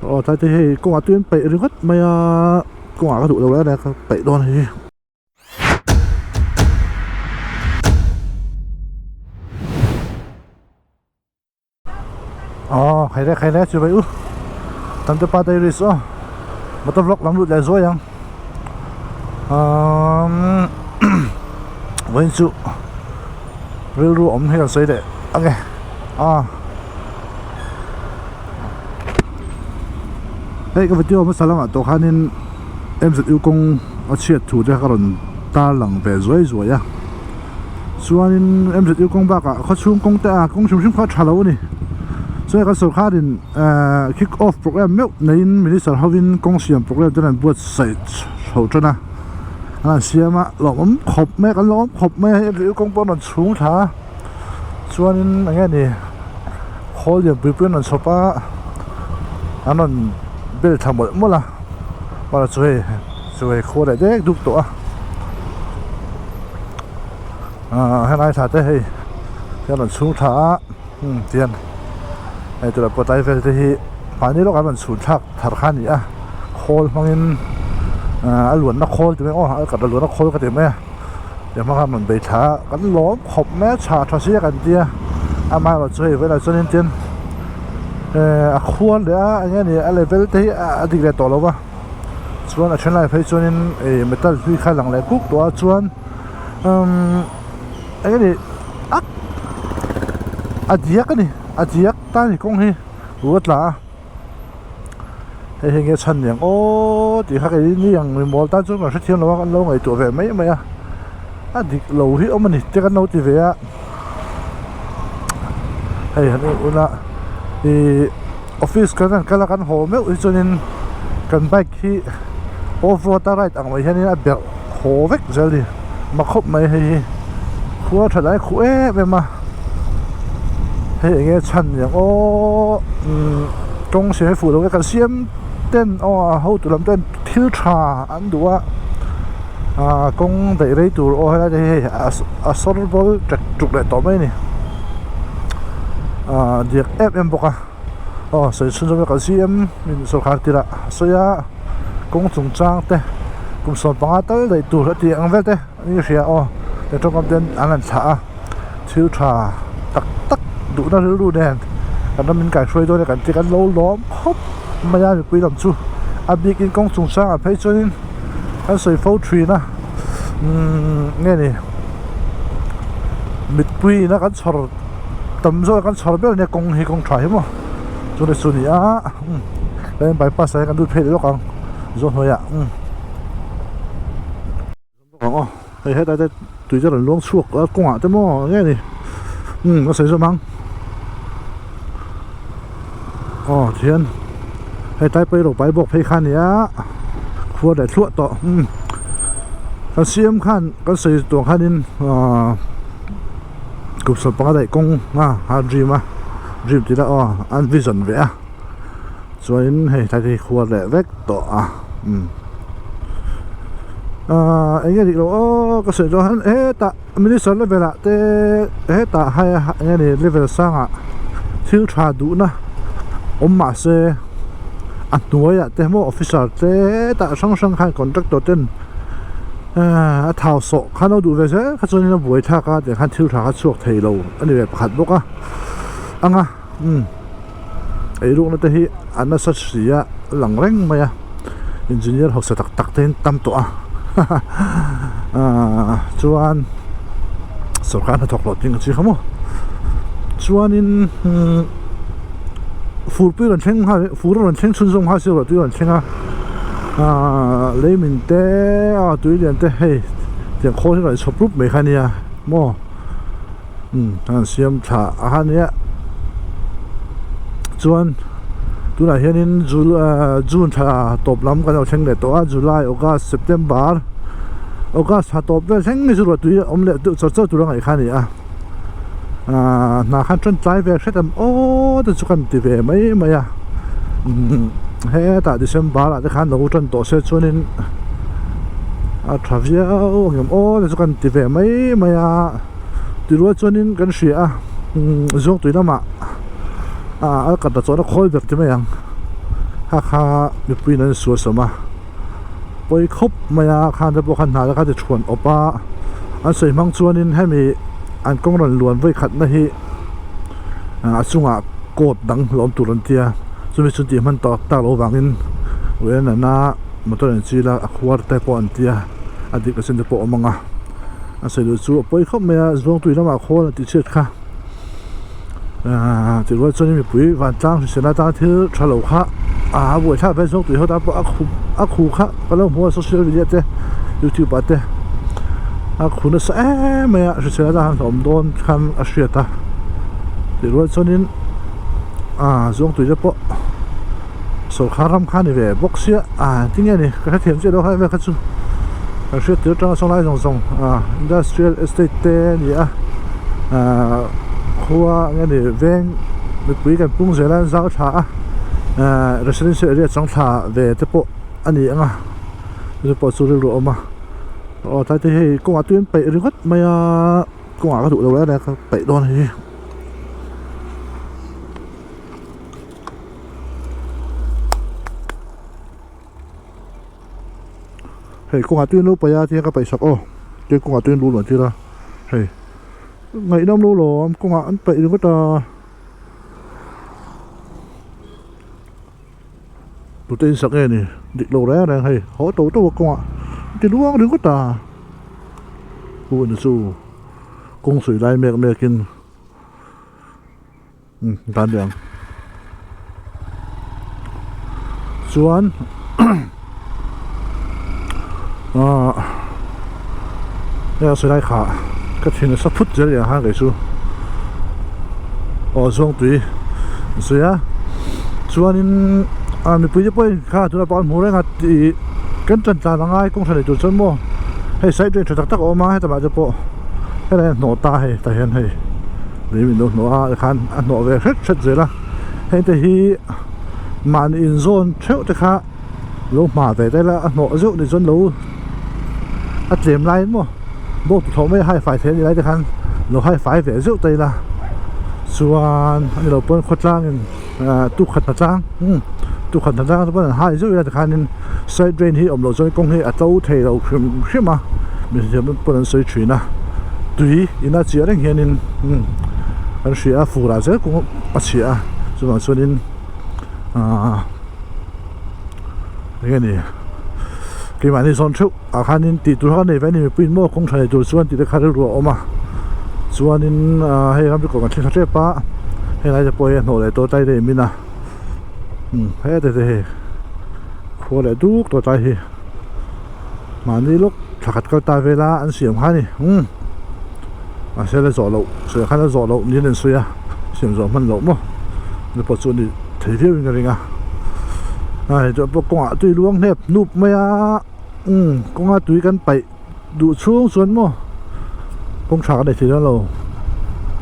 Aw tlai te hei kawngah tui an paih ringawt mai a kawngah ka duh lo lai ka paih dawn a ni. Aw khaile khaile chu vai u Tante pa dairies aw motor vlog lam lut leh zuai ang umm vawiin chu rilru awm hi kan sawi leh ang e a hei ka video hmasa lamah tawh khanin M_Z_U kawng a chhiat thu te kha ka rawn tarlang ve zuai zuai a. Chuanin MZU kawng bakah khawchhung kawng te a kawng hrim hrim kha a tha lo a ni. Chuan kan sorkarin ehh kick off programme meuh neiin minister hovin kawng siam programme te an buatsaih chho tan a. An han siam a lawmawm khawp mai a kan lawmawm khawp mai a hei MZU kawng pawh an rawn chhung thla a. Chuanin eng nge ni khawl lian pui pui an rawn chhawp a an rawn bel thla mawlh mawlh a. Mahse chu hei chu hei khua leh dek duk tawh a. Ahh helai thla te hei hian an chhung thla a umm tihian hei tuna pawh tlai vel te hi mahni lawkah an rawn chhun thlak thar kha a ni a khawl hmangin ahh a luanna khawl ti mai aw a kat a luanna khawl ka ti mai a ti hmang khan an rawn bei thla a kan lawm khawp mai a chhah tha sia kan tia amaherawhchu chu hei velah chuanin tin ehh a khuar leh a eng nge ni a level te hi a dik leh tawh lo va. Chuan a then lai phei chuanin ih metal hlui kha a lang leh kuk tawh a chuan umm eng nge ni a a diak a ni a diak ta a ni kawng hi ru a tla a hei hei nge chhan niang aw tih kha kei ni ang mi mawl tan chuan kan hrethiam lo a kan lo ngaihtuah ve mai mai a a dik lo hi awm a ni te kan lo ti ve a hei han en ula ihh. Office kan han kal a kan haw meuh hi chuanin kan bike hi off road a ride ang mai hianin a berh haw vek zel a ni ma khawp mai hei hi khua tha lai khuh em em a hei eng nge chhan ni ang aw umm tawng siam hi fuh lo e kan siam ten aw a hotu lam ten thil tha an duh a ah kawng daih rei tur aw helai te hi hei a sawr bawl ṭek ṭuk leh tawh mai a ni ah diak em em bawk a. Aw sawi chhun zawk kan CM in sawrkar tirah a sawi a kawng chung chang te kum 15 tal daih tur a tih ang vel te an hria aw he tawngkam te an han thlah a thil tha tak tak duhna rilru nen kan ram in kaihruai dawn e kan ti kan lo lawm khawp mai a mipui lam chu a bikin kawng chung changah phei chuanin an sawi fo thin a umm nge ni mitpui ina kan chhawr. Tam zawk kan chhawr ber ania kawng hi kawng tha hi maw chu ni chu ni a umm tlaiin bypass ah hian kan lut phei leh lawk ang zawn hnuaiah umm ang aw hei hetlai te tui te rawn luang chhuak a kawngah te maw eng nge ni umm a sawi zawm ang aw tihian hei tlai pawh hi rawh pai bawk phei kha a ni a khua leh thluah tawh umm kan siam khan kan sawi tur khanin ahh. Kum 15 daih kawng a a dream a dream tih lah aw an vision ve a chuanin hei tlai te hi khuar leh vek tawh a umm ahh eng nge dik lo aw ka sawi dawn hetah minister level ah te hetah hai eng nge ni level sangah thil tha duhna awm mahse a hnuaiah te maw officer te hetah hrang hrang khan contractor ten. A thau sawh khan lo duh ve zel kha chuanin a buai thlak a tiang khan thil tha kha chhuak thei lo a ni ve pakhat bawk a anga umm eirukna te hi a nasa si a lang reng mai a engineer hausa tak tak te hi an tam tawh a haha ahh chuan sorkar hnathawk loh ting a chi kha maw chuanin umm furpui rawn thleng nghal fur a rawn thleng chhunzawm nghal si ruah tui a rawn thleng a. Ahh lei min te a tui lian te hei tiang khawl hi rawn chhawp rup mai kha ania maw umm an siam thla a ania chuan tunah hianin june thla tawp lam kan lo thleng leh tawh a july august september august thla tawp vel thleng hi chu ruahtui a awm leh deuh chawt chawt tur a ngaih kha a ni a ahh hna khan tan tlai ve hret ang aw te chu kan ti ve mai mai a umm hetah December ah te khan lo tan tawh se chuanin a tha viau ang em aw te chu kan ti ve mai mai a tirual chuanin kan hria a umm zawngtui lamah ah a kat a chawhna khawl ber ti mai ang. Kha kha mipuiin an suasam a, pawi khawp mai a, khan te pawh khan hna te kha ti thuan awp a, an sawi hmang chuanin hemi an kawng rawn luan vawi khatna hi a chungah coat dang hlawm tur an tia, chumi chu tih hman tawk tak loh vangin uian a motor an chil a, a khuar te pawh an tia, a dik chin te pawh a awm ang a, an sawi duh chu a pawi khawp mai a, zuangtui lamah khawl an tih chhiat kha. Aaa tih rual chuan mipui vantlang hrisel atanga thil tha lo kha a buaithlak vel zawk tih ho tan pawh a khup a khu kha ka lo hmu a social media te youtube ah te a khu nasa em mai a hrisel atang han hlawm dawn khan a hriat a tih rual chuanin aaa zawngtui te pawh sawrkhar ram kha a ni ve bawk sia aaa tinge ni ka hrethiam chiah lo kha vel kha chu kan hriat tir atanga sawn lai zawng zawng aaa industrial estate te a ni a aaa khua eng nge ni veng mipui kan pung zel a an zau thla a aaa residential area chang thla ve te pawh a ni ang a chu pawh chu rilru a awm a aw tlai te hei kawngah tui an peih ringawt mai a kawngah ka duh lo reng reng a ka peih dawn a ni. Hei kawngah tuin lo paih a tihian ka paih sak aw tin kawngah tuin lu luan tir a hei ngaihnawm lo lawm kawngah an paih ringawt a tute in sak nge ni dik lo reng reng hei haw to to a kawngah an ti luang ringawt a hu ni chu kawng sawi lai mek mek in. Dan leh ang chuan ahh hei a sawi lai kha ka thin a sa phut zel leh ang khan kei chu aw zawngtui an sawi a chuanin ah mipui te pawhin kha tunah pawh an hmu reng a tih kan tan tlan a ngai kawng tha nei tur chuan maw hei side drain tha tak tak a awm a heta mah te pawh helai a hnawh ta hei tah hian hei. Lei min lo hnawh a tikhan a hnawh ve hret hret zel a heng te hi mahni inzawn theuh te kha lo hma ve daih la a hnawh zeuh ni chuan lo a tlem lai maw bawk thlawh mai a hai fai thei a nih lai te khan lo hai fai ve zeuh ta ila chuan a ni lo pawn khawtlang in ah tukhat hna tlang umm tukhat hna tlang te pawn an hai zeuh ila tikhanin side drain hi awm loh chuan kawng hi a to thei lo hrim hrim a mihring pawn an sawi thin a tui ina chiah reng hianin umm an hria a fur ah zel kawng a chhia a chuvang chuanin ahh eng nge ni keimahni zawn theuh ah khanin tih tur kha nei ve a ni mipui in maw kawng tha nei tur chuan tih te kha rilru a awm a chuanin ahh hei ramri kawng an thleng thla tep a helai te pawh hi a hnawh leh tawh tlai daih min a. Umm hete te hi khua leh duk tawh tlai hi mahni lawk thla khat kal ta vela an siam kha a ni umm mahse la zawh loh sawi khan a zawh loh niin an sawi a siam zawh hman loh maw ni pawh chu a ni thei viau in ka ring a a hei chuan pawh kawngah tui luang hnep hnup mai a umm kawnga tui kan paih duh chhung chuan maw kawng tha kan nei thei dawn lo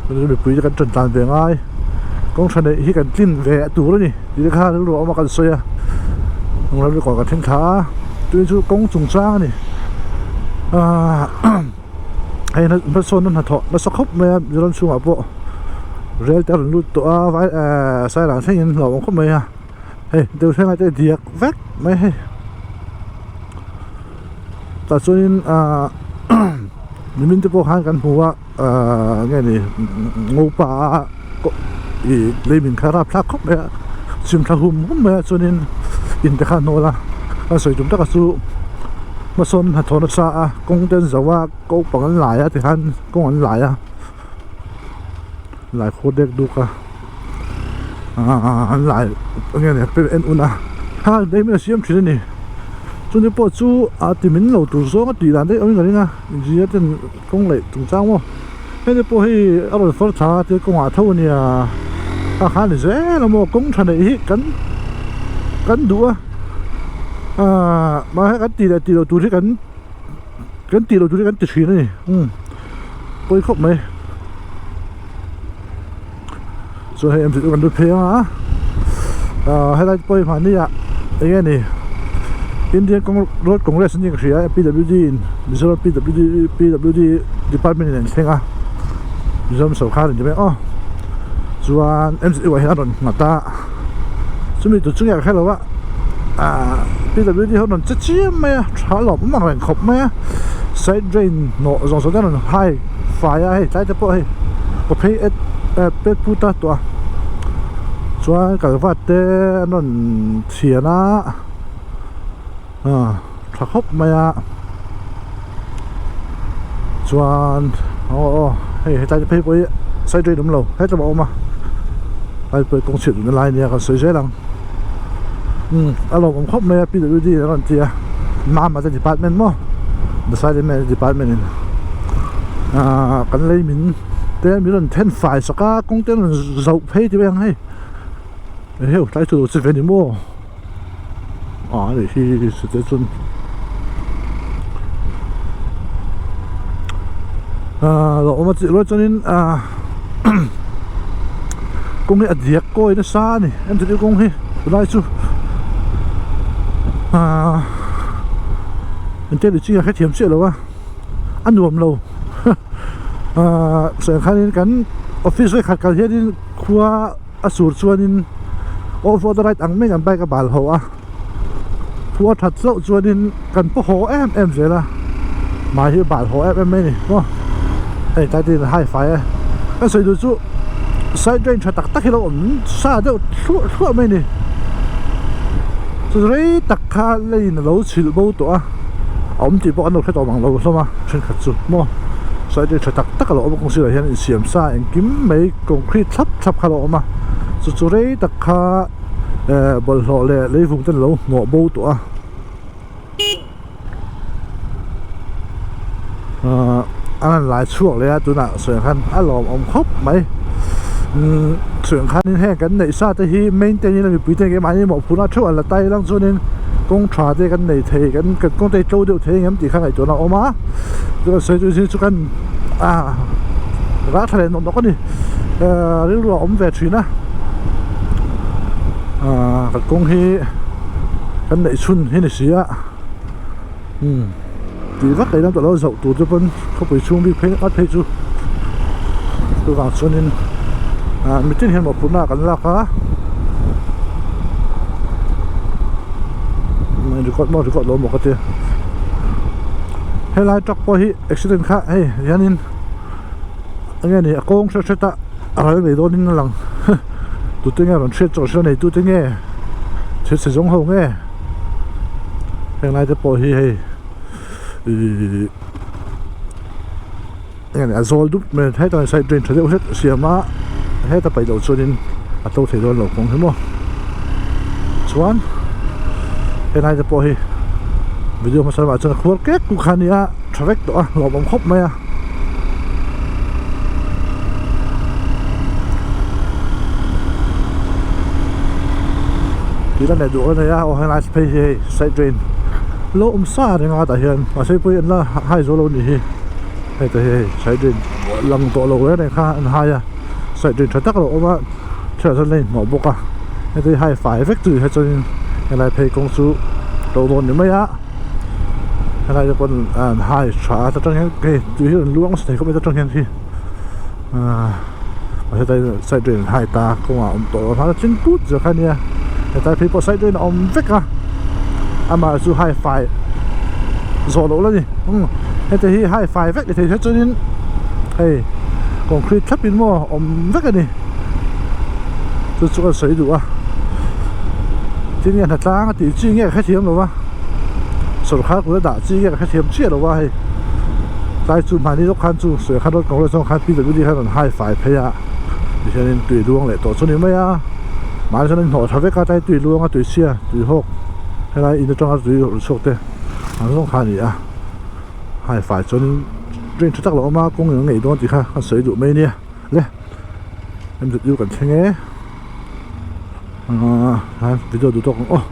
mipui te kan tan tlan ve ngai kawng tha neih hi kan tlin ve tur a ni tih te kha rilru a awm a kan sawi a ram record kan thleng thla a tui chu kawng chung chang a ni ahh hei hmasawnna hnathawh nasa khawp mai a Mizoram chhungah pawh rel te a rawn lut tawh a vai ehh sairang thlengin hlauhawm khawp mai a hei deuh thlengah te diak vek mai hei. Tah chuanin ahh nimin te pawh khan kan hmu a ahh nge ni ngopa a ih lei min kha rap thlak khawp mai a chhim thla hum hum mai a chuanin in te kha a hnawl a a sawi tum taka chu hmasawn hnathawh nasa a kawng te an zo a ko pang an lai a tikhan kawng an lai a lai khaw dek duk a aaa an lai eng nge ni en un a ha lei min a siam thin a ni chumi pawh chu a ti min lo tur zawng a tih dan daih awm in ka ring a engineer ten kawng leh chungchang maw hei te pawh hei a rawn far tha a thil kawngah tho a nia a khan ni zel a maw kawng tha neih hi kan kan duh a aaa mahse kan tih leh tih loh tur hi kan kan tih loh tur hi kan ti thin a ni umm pawi khawp mai. Chuan hei em kan lut phei anga ah helai te pawh hi hmahni ah eng nge ni Indian Road Congress an ni ka hria a P W D in Mizoram P W D P W D department in an thleng a Mizoram sawrkar in ti mai aw chuan M Z U ah hian a rawn nghat a chumi tur chu nge ka hre lo a. ah PWD ho rawn che chiam mai a tha lawm awm ang reng khawp mai a side drain hnawh zawng zawng te an rawn hai fai a hei tlai te pawh hei kaw phei et pet put a tawh a chuan kalvat te an rawn thian a ah tha khawp mai a chuan aw aw hei hetlai te phei pawh hi side drain awm lo hetlai a awm a tlai pawh hi kawng chhiat duhna lai ania kan sawi zel ang umm a lawmawm khawp mai a PWD an rawn ti a mama te department maw the side email department in ahh kan lei min te min rawn then fai sak a kawng te an rawn zauh phei tih mai ang hei eheu tlai chu lo che ve ni maw. Ah a nih hi chute chuan ah lo awm a chih rual chuanin ah kawng hi a diak kawi nasa a ni engtin kawng hi tunlai chu ah engtia ni chi a hrethiam chiah lo a a nuam lo ah sawi ang khanin kan office vekhat kal hianin khua. A sur chuanin off road a ride ang mai an bike a bal ho a thu a that hlauh chuanin kan paw haw em em zel a mai hi a bal haw em em mai a ni maw hei tlai te in hai fai a ka sawi duh chu side drain tha tak tak hi lo awm sa deuh thluah thluah mai a ni chu rei tak kha lane a lo chhilh bo tawh a a awm tih pawh an lo hre tawh mang lo hlawm a thenkhat chu maw side drain tha tak tak a lo awm a kawng sirah hian insiam sa engkim mai. Concrete thlap thlap kha a lo awm a chu chu rei tak kha eh bawlhhlawh leh leivung te an lo hnawh bo tawh a ahh an han lai chhuak leh a tunah sawi ang khan a lawmawm khawp mai umm sawi ang khanin heng kan neih sa te hi maintain in a mipui te keimahni mawhphurhna theuh an la tai lang chuanin kawng tha te kan nei thei kan kan kawng te hi tlo deuh thei ang em tih kha ngaihtuahna a awm a chuan sawi chu chu kan ah ral thla leh nawk nawk a ni ehh rilru a awm ve thin a ahh kan kawng hi kan neih chhun hi ni si a umm tih vak leh lam tawh lo zoh tur te pawn khawpui chhung bik phei ngawt phei chu chuvang chuanin ah mitin hian mawhphurhna ah kan lak a record maw record lo maw ka tia helai truck pawh hi accident kha hei hianin enge ni a kawng hret hret a a ral ngei dawnin a lang tute nge rawn hriat chawh hriat nei tute nge thil chhe zawng ho nge heng lai te pawh hi hei ihh enge ni a zawl dup mai hetah side drain tha deuh hlek a siam a heta paih loh chuanin a to thei dawn lo kawng hi maw chuan helai te pawh hi video hmasa lamah chuan a khuar kek kuk kha a nia tha vek tawh a hlauhawm khawp mai a. Tih la nei duh a nei a aw helai phei hi hei side drain lo awm sa reng a tah hian mahse pawh hi an la hai zo lo a nih hi hei te hi hei side drain lang tawh lo reng reng kha an hai a side drain tha tak a lo awm a thilah chuan lane hnawh bawk a heti hai fai vek chu ni chuanin helai phei kawng chu to dawn ni mai a helai te pawn an hai tha a ta tang hian hei tui hi a rawn luang nasa thei khawp mai ta tang hian hi ahh hetlai side drain an hai ta kawngah a awm tawh lo a thing put zel kha a nia hetlai phei pawh side drain a awm vek a amah chu hai fai zawh loh la ni umm heti hi hai fai vek ni thei se chuanin hei concrete thlap in maw awm vek a ni chu chu kan sawi duh a tin nge hnatlang a tih chi nge ka hrethiam lo va sawrkhar kut a dah chi nge ka hrethiam chiah lo va hei tlai chu mahni lawk khan chu sawrkhar road congress zawng khan PWD khan rawn hai fai phei a tihianin tui luang leh tawh chu ni mai a mahni chuan an hnawh tha vek a tlai tui luang a tui chhia tui hawk helai in atanga tui rawn chhuak te ang zawng kha a ni a hai fai chuanin drain tha tak lo awm a kawng eng ngei dawn tih kha a sawi duh mai a nia le M_Z_U kan thleng e ahh video duh tawk ang aw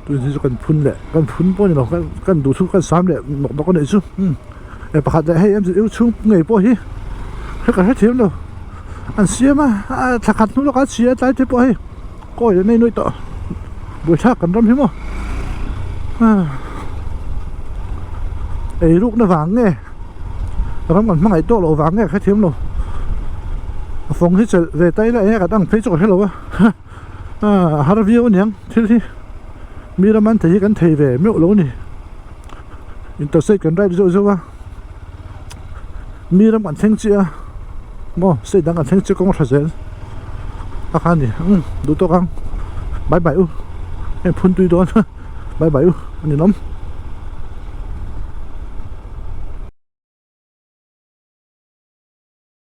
tun hi chu kan phun leh kan phun pawh a ni lo kan duh chu kan sam leh nawk nawk a nih chu umm eh pakhat leh hei M_Z_U chhung ngei pawh hi hre ka hrethiam lo an siam a thla khat hnu lawkah a chhia a tlai te pawh hei kawi an nei nuaih tawh buaithlak kan ram hi maw ah eirukna vang nge. Ram kan hmangaih tawh loh vang nge ka hrethiam lo a fawng hi chelh ve ta ila eng nge kan ang phei chu ka hre lo a a har viau aniang thil hi. Mi ram an thei hi kan thei ve meuh lo a ni. Interstate kan ride zeuh zeuh a, mi ram kan thleng chiah a, maw state dang kan thleng chiah kawng a tha zel a kha a ni. Umm duh tawk ang bye bye u heng phun tui dawn bye bye u a ninawm.